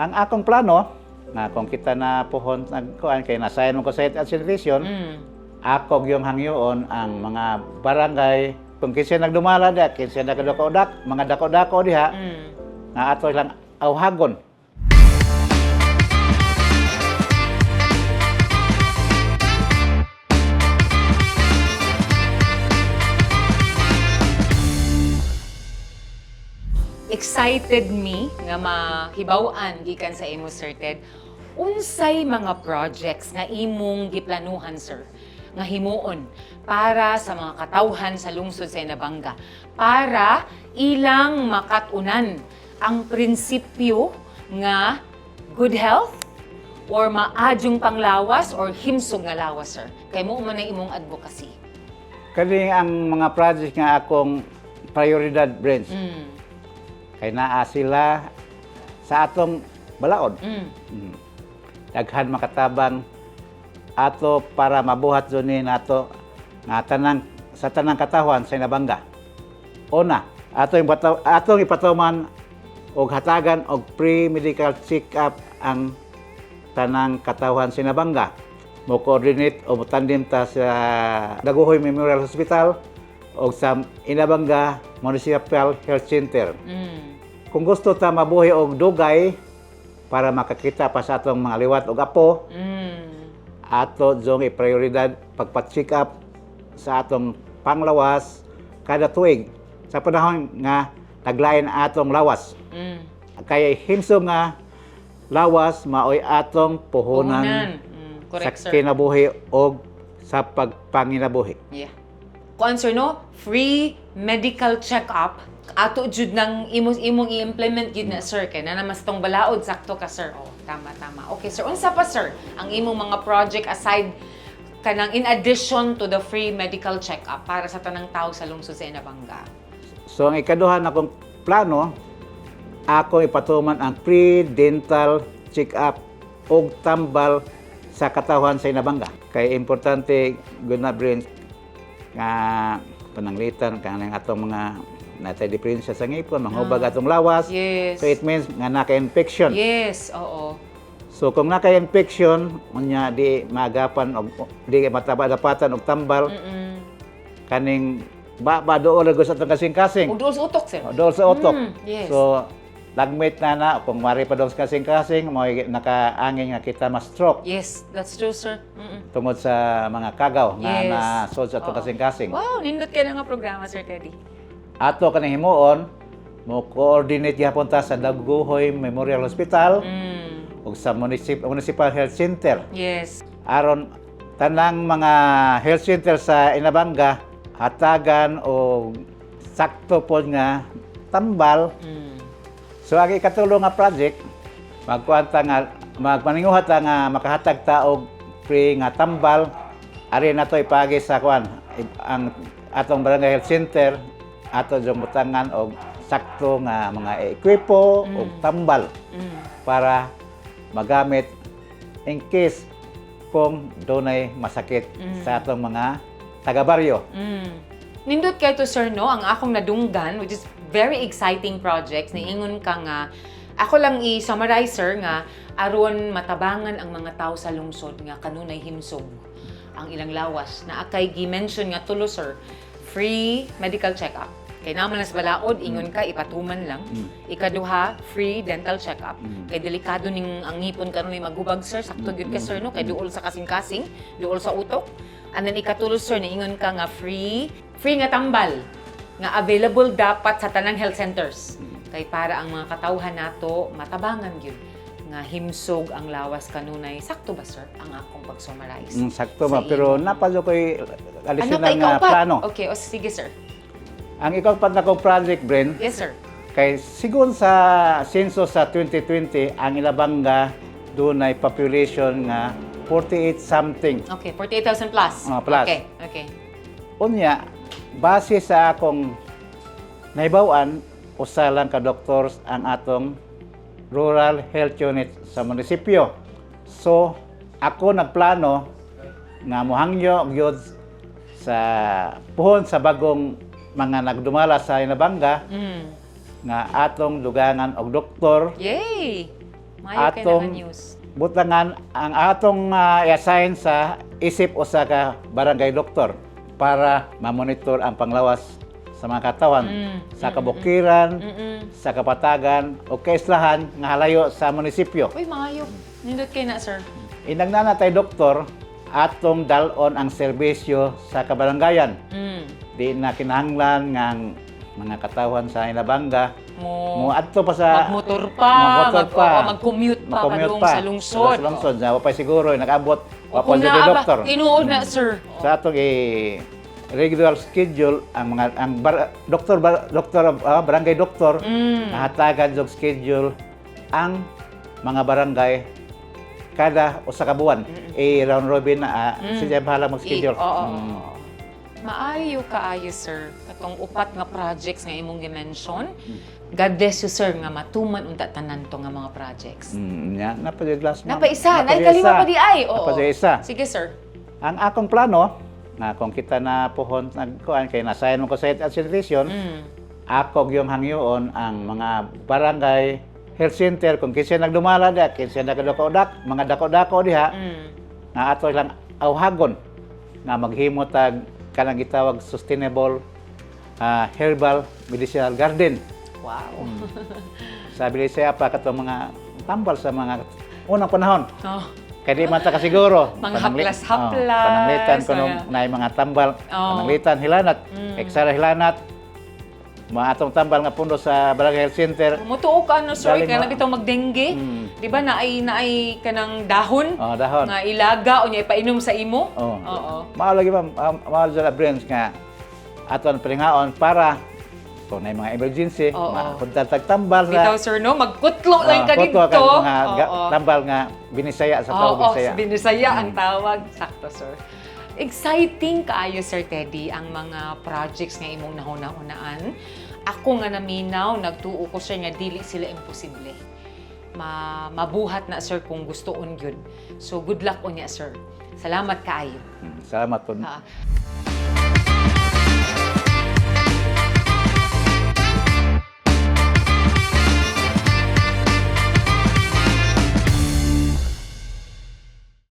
Ang akong plano nga kung kita na puhon nagkuan kay nasayan mo ko sa health and sanitation, ako yung hangyoon ang mga barangay kung kinsa nagdumala diha, kinsa nagdako-dak, mga dako-dako diha nga ato lang awhagon. Excited me nga mahibaw-an gikan sa imo, Sir Ted. Unsay mga projects nga imong giplanuhan, sir, nga himuon para sa mga katawhan sa lungsod sa Inabanga para ilang makatunan ang prinsipyo nga good health or maadyong panglawas or himsog nga lawas, sir? Kay mo man ang imong advocacy. Kani ang mga project nga akong prioridad, Brents. Kay naa sila sa atong balaod. Daghan makatabang ato para mabuhat jud ni nato nga tanang sa tanang katawhan sa Inabanga. Una, atong ipatuman og hatagan og pre-medical check-up ang tanang katawhan sa Inabanga. Mo coordinate o motandim ta sa Dagohoy Memorial Hospital o sa Inabanga Municipal Health Center. Kung gusto ta mabuhi og dugay para makakita pa sa atong mga liwat og apo, ato jong iprioridad pagpa-check up sa atong panglawas kada tuig sa panahon nga taglain atong lawas. Kaya himsog nga lawas maoy atong puhunan, Puhunan. Correct, sa sir. kinabuhi og sa pagpanginabuhi. Yeah. Kuan, sir, no, free medical check-up ato jud nang imong imong i-implement gyud na, sir, kay na naman sa tong balaod. Sakto ka, sir. Oh, tama, tama. Okay, sir, unsa pa, sir, ang imong mga project aside kanang in addition to the free medical check-up para sa tanang tao sa lungsod sa Inabanga? So ang ikaduha na akong plano, ako ipatuman ang pre-dental check-up og tambal sa katawhan sa Inabanga. Kay importante gud na, Brents, nga pananglitan kanang atong mga natay diferensya sa ngipon, manghubag atong lawas. So it means nga naka-infection. Yes, oo. So kung naka-infection, unya di maagapan og di mataba dapatan og tambal kaning ba ba dool ra sa atong kasing-kasing. Ug duol sa utok, sir. O, dool sa utok. Yes. So lagmit na na kung mari pa dool sa kasing-kasing, mo nakaangin nga kita ma-stroke Yes, that's true, sir. Tungod sa mga kagaw nga na sod sa atong kasing-kasing. Wow, nindot kay na nga programa, Sir Teddy. Ato kaning himuon, mo coordinate gyapon ta sa Dagohoy Memorial Hospital ug sa Municipal Health Center. Aron tanang mga health center sa Inabanga hatagan og sakto pod nga tambal. So ang ikatulo nga project, magkuan ta nga magpaninguhat ta nga makahatag ta og free nga tambal ari nato ipagi sa kuan ang atong barangay health center, ato jung butangan og sakto nga mga ekwipo og tambal para magamit in case kung dunay masakit sa atong mga taga-baryo. Nindot kay to, sir, no, ang akong nadunggan, which is very exciting projects, niingon ka nga, ako lang i-summarize, sir, nga aron matabangan ang mga tao sa lungsod nga kanunay himsog ang ilang lawas. Na akay gi-mention nga tulo, sir: free medical check-up. Kay naman nas balaod, ingon ka, ipatuman lang. Ikaduha, free dental check-up. Kay delikado ning ang ngipon kanunay maghubag, sir. Sakto gyud ka, sir, no? Kay duol sa kasing-kasing, duol sa utok. And then ikatulo, sir, niingon ka nga free, free nga tambal nga available dapat sa tanang health centers. Kay para ang mga katawhan nato matabangan gyud nga himsog ang lawas kanunay. Sakto ba, sir, ang akong pag-summarize? Sakto Sa ba? Pero imong- naa pa jud ko'y Ano additional pa nga ikaupat? plano. Okay, o sige, sir. Ang ikaupat na kong project, Bren, Yes, sir. kay sigon sa census sa 2020, ang Inabanga dunay population nga 48 something. Okay, 48,000 plus. Ah, plus. Okay. Unya, base sa akong nahibaw-an, usa lang ka doctors ang atong rural health unit sa munisipyo. So, ako nagplano nga mohangyo gyud sa puhon sa bagong mga nagdumala sa Inabanga nga atong dugangan og doktor Yay! Maayo kay Atong naka news. butangan ang atong i-assign sa isip usa ka barangay doktor para ma-monitor ang panglawas sa mga katawan sa kabukiran, sa kapatagan o kaislahan nga halayo sa munisipyo. Uy, maayo. Nindot kay na, sir. Inagna na tay doktor, atong dalon ang serbisyo sa kabarangayan. Di na kinahanglan nga ang mga katawhan sa Inabanga Mo mo adto pa sa magmotor pa, magmotor pa, oo, mag-commute pa mag-commute padung sa lungsod. Sa lungsod. Wa pa siguro nag-abot, wa O pa kung jud naa ba, doktor. tinuod na, sir. Sa atong regular schedule ang mga ang bar, doktor bar, doktor barangay doktor nahatagan og schedule ang mga barangay kada usa ka buwan. Eh, round robin na sila bahala mag-schedule. Oo. Maayo kaayo, sir. Katong upat nga projects nga imong gi-mention. God bless you, sir, nga matuman unta tanan to nga mga projects. Nya, napa jud last ma'am. Napa isa, Napa nay jud kalima isa. pa di ay. Oo. Napa jud isa. Sige, sir. Ang akong plano, na kung kita na pohon nagkuan kay nasayan mo ko sa health and sanitation, ako yung hangyoon ang mga barangay health center kung kinsa nagdumala diha, kinsa nagdako-dak, mga dako-dako diha, nga ato lang awhagon nga maghimo tag kanang gitawag sustainable herbal medicinal garden. Sa Bilisaya pa katong mga tambal sa mga unang panahon. Kay di man ta kasiguro. Mga haplas-haplas, Oh, pananglitan kuno naay mga tambal. Pananglitan hilanat, eksara hilanat. Mga atong tambal nga pundo sa Barangay Health Center. Mutuo ka ano, sir, Galing kaya na bitaw magdengge. Di ba naay naay kanang dahon Oh, dahon. nga ilaga o nya ipainom sa imo? Oh. Oo. Mao lagi, ma'am, mao sa brains nga aton palingaon para kung naay mga emergency, mapunta tag tambal sa Bitaw, sir, no, magkutlo lang ka Ah, dito. kutlo kag mga tambal nga Binisaya sa tawag Binisaya. Binisaya ang tawag. Sakto, sir. Exciting kaayo, Sir Teddy, ang mga projects nga imong nahuna-hunaan. Ako nga naminaw, nagtuo ko, sir, nga dili sila imposible. Mabuhat na, sir, kung gustoon gyud. So, good luck unya, sir. Salamat kaayo. Salamat po. Ah.